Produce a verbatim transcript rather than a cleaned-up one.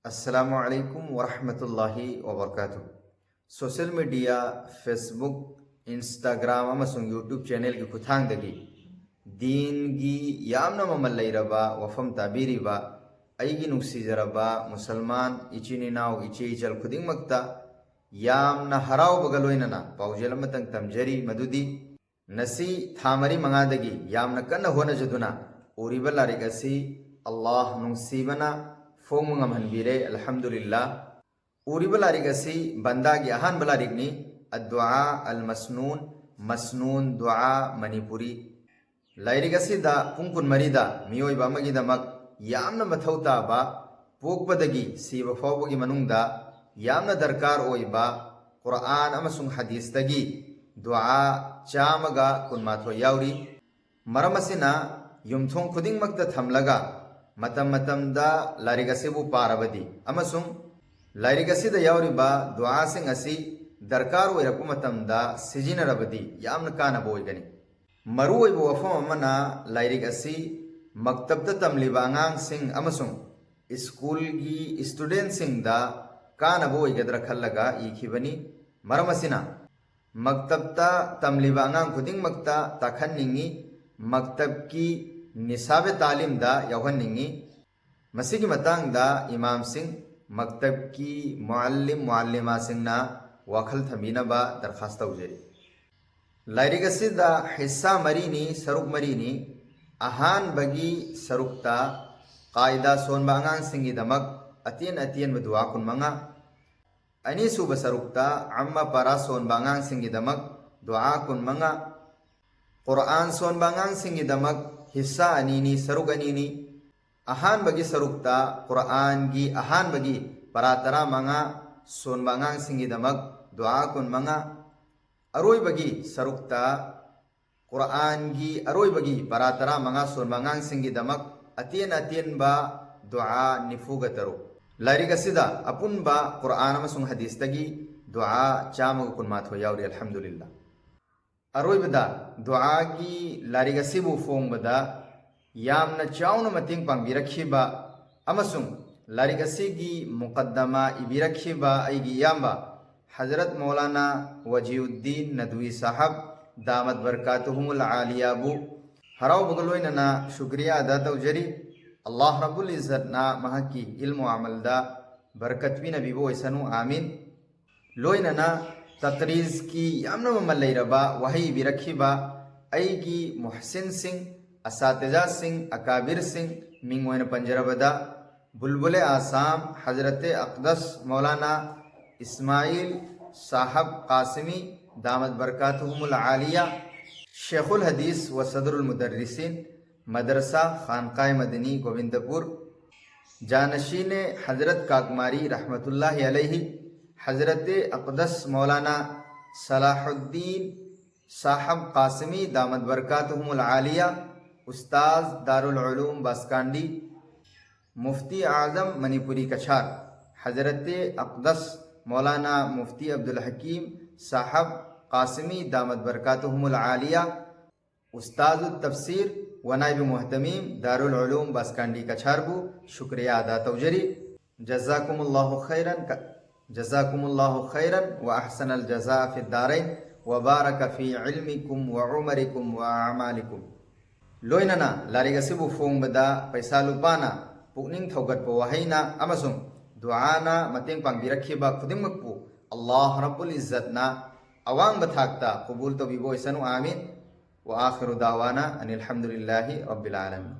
ꯑꯁꯂꯥꯃꯨ ꯑꯂꯥꯏꯀꯨꯝ ꯋꯔꯍꯃꯇꯨꯜꯂꯥꯍꯤ ꯋꯕꯔꯀꯥꯇꯨ꯫ Social media, Facebook, Instagram ꯑꯃꯁꯨꯡ YouTube ꯆꯦꯅꯦꯜꯒꯤ ꯈꯨꯠꯊꯥꯡꯗꯒꯤ ꯗꯤꯟꯒꯤ ꯌꯥꯝꯅ ꯃꯃꯜ ꯂꯩꯔꯕ ꯋꯥꯐꯝ ꯇꯥꯕꯤꯔꯤꯕ ꯑꯩꯒꯤ ꯅꯨꯡꯁꯤꯖꯔꯕ ꯃꯨꯁꯜꯃꯥꯟ ꯏꯆꯤꯟ ꯏꯅꯥꯎ, ꯏꯆꯦ ꯏꯆꯜ ꯈꯨꯗꯤꯡꯃꯛꯇ ꯌꯥꯝꯅ ꯍꯔꯥꯎꯕꯒ ꯂꯣꯏꯅꯅ ꯄꯥꯎꯖꯦꯜ ꯑꯃꯇꯪ ꯇꯝꯖꯔꯤ, ꯃꯗꯨꯗꯤ ꯉꯁꯤ ꯊꯥ ꯃꯔꯤ ꯃꯉꯥꯗꯒꯤ ꯌꯥꯝꯅ ꯀꯟꯅ ꯍꯣꯠꯅꯖꯗꯨꯅ ꯎꯔꯤꯕ ꯂꯥꯏꯔꯤꯛ ꯑꯁꯤ ꯑꯜꯂꯥꯍ ꯅꯨꯡꯁꯤꯕꯅ ꯐꯣꯡꯕ ꯉꯝꯍꯟꯕꯤꯔꯦ, ꯑꯜꯍꯝꯗꯨꯂꯤꯜꯂꯥ꯫ ꯎꯔꯤꯕ ꯂꯥꯏꯔꯤꯛ ꯑꯁꯤ ꯕꯟꯗꯥꯒꯤ ꯑꯍꯥꯟꯕ ꯂꯥꯏꯔꯤꯛꯅꯤ, ꯑꯗꯨꯑꯥ ꯑꯜ ꯃꯁꯅꯨꯟ, ꯃꯁꯅꯨꯟ ꯗꯨꯑꯥ ꯃꯅꯤꯄꯨꯔꯤ꯫ ꯂꯥꯏꯔꯤꯛ ꯑꯁꯤꯗ ꯄꯨꯡ ꯀꯨꯟꯃꯔꯤꯗ ꯃꯤꯑꯣꯏꯕ ꯑꯃꯒꯤꯗꯃꯛ ꯌꯥꯝꯅ ꯃꯊꯧ ꯇꯥꯕ, ꯄꯣꯛꯄꯗꯒꯤ ꯁꯤꯕ ꯐꯥꯎꯕꯒꯤ ꯃꯅꯨꯡꯗ ꯌꯥꯝꯅ ꯗꯔꯀꯥꯔ ꯑꯣꯏꯕ ꯀꯨꯔꯑꯥꯟ ꯑꯃꯁꯨꯡ ꯍꯗꯤꯁꯇꯒꯤ ꯗꯨꯑꯥ ꯆꯥꯝꯃꯒ ꯀꯨꯟꯃꯥꯊꯣꯏ ꯌꯥꯎꯔꯤ꯫ ꯃꯔꯝ ꯑꯁꯤꯅ ꯌꯨꯝꯊꯣꯡ ꯈꯨꯗꯤꯡꯃꯛꯇ ꯊꯝꯂꯒ ꯃꯇꯝ ꯃꯇꯝꯗ ꯂꯥꯏꯔꯤꯛ ꯑꯁꯤꯕꯨ ꯄꯥꯔꯕꯗꯤ ꯑꯃꯁꯨꯡ ꯂꯥꯏꯔꯤꯛ ꯑꯁꯤꯗ ꯌꯥꯎꯔꯤꯕ ꯗꯨꯑꯥꯁꯤꯡ ꯑꯁꯤ ꯗꯔꯀꯥꯔ ꯑꯣꯏꯔꯛꯄ ꯃꯇꯝꯗ ꯁꯤꯖꯤꯟꯅꯔꯕꯗꯤ ꯌꯥꯝꯅ ꯀꯥꯟꯅꯕ ꯑꯣꯏꯒꯅꯤ꯫ ꯃꯔꯨꯑꯣꯏꯕ ꯋꯥꯐꯝ ꯑꯃꯅ, ꯂꯥꯏꯔꯤꯛ ꯑꯁꯤ ꯃꯛꯇꯕꯇ ꯇꯝꯂꯤꯕ ꯑꯉꯥꯡꯁꯤꯡ ꯑꯃꯁꯨꯡ ꯁ꯭ꯀꯨꯜꯒꯤ ꯁ꯭ꯇꯨꯗꯦꯟꯠꯁꯤꯡꯗ ꯀꯥꯟꯅꯕ ꯑꯣꯏꯒꯗ꯭ꯔꯥ ꯈꯜꯂꯒ ꯏꯈꯤꯕꯅꯤ꯫ ꯃꯔꯝ ꯑꯁꯤꯅ ꯃꯛꯇꯕꯇ ꯇꯝꯂꯤꯕ ꯑꯉꯥꯡ ꯈꯨꯗꯤꯡꯃꯛꯇ ꯇꯥꯛꯍꯟꯅꯤꯡꯏ, ꯃꯛꯇꯕꯀꯤ ꯅꯤꯁꯥꯕꯦ ꯇꯥꯂꯤꯝꯗ ꯌꯥꯎꯍꯟꯅꯤꯡꯏ꯫ ꯃꯁꯤꯒꯤ ꯃꯇꯥꯡꯗ ꯏꯃꯥꯝꯁꯤꯡ, ꯃꯛꯇꯕꯀꯤ ꯃꯨꯑꯜꯂꯤꯝ ꯃꯨꯑꯜꯂꯤꯃꯥꯁꯤꯡꯅ ꯋꯥꯈꯜ ꯊꯝꯕꯤꯅꯕ ꯗꯔꯈꯥꯁ ꯇꯧꯖꯔꯤ꯫ ꯂꯥꯏꯔꯤꯛ ꯑꯁꯤꯗ ꯍꯤꯁꯥ ꯃꯔꯤꯅꯤ, ꯁꯔꯨꯛ ꯃꯔꯤꯅꯤ꯫ ꯑꯍꯥꯟꯕꯒꯤ ꯁꯔꯨꯛꯇ ꯀꯥꯏꯗꯥ ꯁꯣꯟꯕ ꯑꯉꯥꯡꯁꯤꯡꯒꯤꯗꯃꯛ ꯑꯇꯦꯟ ꯑꯇꯦꯟꯕ ꯗꯨꯋꯥ ꯀꯨꯟꯃꯉꯥ, ꯑꯅꯤꯁꯨꯕ ꯁꯔꯨꯛꯇ ꯑꯝꯃ ꯄꯔꯥ ꯁꯣꯟꯕ ꯑꯉꯥꯡꯁꯤꯡꯒꯤꯗꯃꯛ ꯗꯨꯋꯥ ꯀꯨꯟꯃꯉꯥ, ꯀꯨꯔꯑꯥꯟ ꯁꯣꯟꯕ ꯑꯉꯥꯡꯁꯤꯡꯒꯤꯗꯃꯛ ꯍꯤꯁꯥ ꯑꯅꯤꯅꯤ, ꯁꯔꯨꯛ ꯑꯅꯤꯅꯤ꯫ ꯑꯍꯥꯟꯕꯒꯤ ꯁꯔꯨꯛꯇ ꯀꯨꯔꯑꯥꯟꯒꯤ ꯑꯍꯥꯟꯕꯒꯤ ꯄꯔꯥ ꯇꯔꯥꯃꯉꯥ ꯁꯣꯟꯕ ꯑꯉꯥꯡꯁꯤꯡꯒꯤꯗꯃꯛ ꯗꯨꯋꯥ ꯀꯨꯟꯃꯉꯥ, ꯑꯔꯣꯏꯕꯒꯤ ꯁꯔꯨꯛꯇ ꯀꯨꯔꯑꯥꯟꯒꯤ ꯑꯔꯣꯏꯕꯒꯤ ꯄꯔꯥ ꯇꯔꯥꯃꯉꯥ ꯁꯣꯟꯕ ꯑꯉꯥꯡꯁꯤꯡꯒꯤꯗꯃꯛ ꯑꯇꯦꯟ ꯑꯇꯦꯟꯕ ꯗꯨꯋꯥ ꯅꯤꯐꯨꯒ ꯇꯔꯨꯛ꯫ ꯂꯥꯏꯔꯤꯛ ꯑꯁꯤꯗ ꯑꯄꯨꯟꯕ ꯀꯨꯔꯑꯥꯟ ꯑꯃꯁꯨꯡ ꯍꯗꯤꯁꯇꯒꯤ ꯗꯨꯋꯥ ꯆꯥꯝꯃꯒ ꯀꯨꯟꯃꯥꯊꯣꯏ ꯌꯥꯎꯔꯤ, ꯑꯜꯍꯝꯗꯨꯂꯤꯜꯂꯥ꯫ ꯑꯔꯣꯏꯕꯗ, ꯗꯨꯋꯥꯒꯤ ꯂꯥꯏꯔꯤꯛ ꯑꯁꯤꯕꯨ ꯐꯣꯡꯕꯗ ꯌꯥꯝꯅ ꯆꯥꯎꯅ ꯃꯇꯦꯡ ꯄꯥꯡꯕꯤꯔꯛꯈꯤꯕ ꯑꯃꯁꯨꯡ ꯂꯥꯏꯔꯤꯛ ꯑꯁꯤꯒꯤ ꯃꯨꯀꯗꯃꯥ ꯏꯕꯤꯔꯛꯈꯤꯕ ꯑꯩꯒꯤ ꯏꯌꯥꯝꯕ ꯍꯖꯔꯠ ꯃꯧꯂꯥꯅꯥ ꯋꯥꯖꯤꯎꯗꯗꯤꯟ ꯅꯗꯋꯤ ꯁꯥꯍꯕ ꯗꯥꯃꯠ ꯕꯔꯀꯥꯇꯨꯍꯨꯃꯨꯜ ꯑꯥꯂꯤꯌꯥꯕꯨ ꯍꯔꯥꯎꯕꯒ ꯂꯣꯏꯅꯅ ꯁꯨꯀ꯭ꯔꯤꯌꯥ ꯑꯗꯥ ꯇꯧꯖꯔꯤ꯫ ꯑꯜꯂꯥꯍ ꯔꯕꯨꯜ ꯏꯖꯠꯅ ꯃꯍꯥꯛꯀꯤ ꯏꯜꯃꯨ ꯑꯃꯜꯗ ꯕꯔꯀꯠ ꯄꯤꯅꯕꯤꯕ ꯑꯣꯏꯁꯅꯨ, ꯑꯥꯃꯤꯟ꯫ ꯂꯣꯏꯅꯅ ꯇꯛꯔꯤꯖꯀꯤ ꯌꯥꯝꯅ ꯃꯃꯜ ꯂꯩꯔꯕ ꯋꯥꯍꯩ ꯏꯕꯤꯔꯛꯈꯤꯕ ꯑꯩꯒꯤ ꯃꯨꯍꯁꯤꯟꯁꯤꯡ, ꯑꯁꯥꯇꯤꯖꯥꯁꯤꯡ, ꯑꯀꯥꯕꯤꯔꯁꯤꯡ, ꯃꯤꯡ ꯑꯣꯏꯅ ꯄꯟꯖꯔꯕꯗ ꯕꯨꯜꯕꯨꯂꯦ ꯑꯥꯁꯥꯝ ꯍꯖꯔꯠ ꯑꯛꯗꯁ ꯃꯧꯂꯥꯅꯥ ꯏꯁꯃꯥꯏꯜ ꯁꯥꯍꯕ ꯀꯥꯁꯤꯃꯤ ꯗꯥꯃꯠ ꯕꯔꯀꯥꯇꯨꯍꯨꯃꯨꯜ ꯑꯥꯂꯤꯌꯥ, ꯁꯦꯈꯨꯜ ꯍꯗꯤꯁ ꯋ ꯁꯗꯔꯨꯜ ꯃꯨꯗꯔꯔꯤꯁꯤꯟ, ꯃꯗꯔꯁꯥ ꯈꯥꯟꯀꯥꯏ ꯃꯗꯅꯤ ꯒꯣꯕꯤꯟꯗꯄꯨꯔ, ꯖꯥꯅꯁꯤꯅꯦ ꯍꯖꯔꯠ ꯀꯥꯛꯃꯥꯔꯤ ꯔꯍꯃꯇꯨꯜꯂꯥꯍꯤ ꯑꯂꯩꯍꯤ, ꯍꯖꯔꯠ ꯑꯛꯗꯁ ꯃꯧꯂꯥꯅꯥ ꯁꯂꯥꯍꯨꯗꯗꯤꯟ ꯁꯥꯍꯕ ꯀꯥꯁꯤꯃꯤ ꯗꯥꯃꯠ ꯕꯔꯀꯥꯇꯨꯍꯨꯃꯨꯜ ꯑꯥꯂꯤꯌꯥ, ꯎꯁꯇꯥꯖ ꯗꯥꯔꯨꯜ ꯎꯂꯨꯝ ꯕꯥꯁꯀꯥꯟꯗꯤ, ꯃꯨꯐꯇꯤ ꯑꯥꯖꯝ ꯃꯅꯤꯄꯨꯔꯤ ꯀꯆꯥꯔ ꯍꯖꯔꯠ ꯑꯛꯗꯁ ꯃꯧꯂꯥꯅꯥ ꯃꯨꯐꯇꯤ ꯑꯕꯗꯨꯜ ꯍꯀꯤꯝ ꯁꯥꯍꯕ ꯀꯥꯁꯤꯃꯤ ꯗꯥꯃꯠ ꯕꯔꯀꯥꯇꯨꯍꯨꯃꯨꯜ ꯑꯥꯂꯤꯌꯥ, ꯎꯁꯇꯥꯖꯨ ꯇꯐꯁꯤꯔ ꯋ ꯅꯥꯏꯕ ꯃꯨꯍꯇꯃꯤꯝ ꯗꯥꯔꯨꯜ ꯎꯂꯨꯝ ꯕꯥꯁꯀꯥꯟꯗꯤ ꯀꯆꯥꯔꯕꯨ ꯁꯨꯀ꯭ꯔꯤꯌꯥ ꯑꯗꯥ ꯇꯧꯖꯔꯤ꯫ ꯖꯖꯥꯀꯨꯃꯨꯜꯂꯥꯍꯨ ꯈꯩꯔꯟ ꯀ-, ꯖꯖꯥꯀꯨꯃꯨꯜꯂꯥꯍꯨ ꯈꯩꯔꯟ ꯋ ꯑꯍꯁꯅꯜ ꯖꯖꯥ ꯐꯤꯗ ꯗꯥꯔꯩꯟ ꯋ ꯕꯥꯔꯀ ꯐꯤ ꯏꯜꯃꯤꯀꯨꯝ ꯋ ꯎꯃꯔꯤꯀꯨꯝ ꯋ ꯑꯃꯥꯂꯤꯀꯨꯝ꯫ ꯂꯣꯏꯅꯅ ꯂꯥꯏꯔꯤꯛ ꯑꯁꯤꯕꯨ ꯐꯣꯡꯕꯗ ꯄꯩꯁꯥ ꯂꯨꯄꯥꯅ ꯄꯨꯛꯅꯤꯡ ꯊꯧꯒꯠꯄ ꯋꯥꯍꯩꯅ ꯑꯃꯁꯨꯡ ꯗꯨꯑꯥꯅ ꯃꯇꯦꯡ ꯄꯥꯡꯕꯤꯔꯛꯈꯤꯕ ꯈꯨꯗꯤꯡꯃꯛꯄꯨ ꯑꯜꯂꯥꯍ ꯔꯕꯨꯜ ꯏꯖꯠꯅ ꯑꯋꯥꯡꯕ ꯊꯥꯛꯇ ꯀꯕꯨꯜ ꯇꯧꯕꯤꯕ ꯑꯣꯏꯁꯅꯨ, ꯑꯥꯃꯤꯟ꯫ ꯋ ꯑꯥꯈꯤꯔꯨ ꯗꯥꯋꯥꯅꯥ ꯑꯅꯤꯜ ꯍꯝꯗꯨꯂꯤꯜꯂꯥꯍꯤ ꯔꯕꯤꯜ ꯑꯥꯂꯃꯤꯟ꯫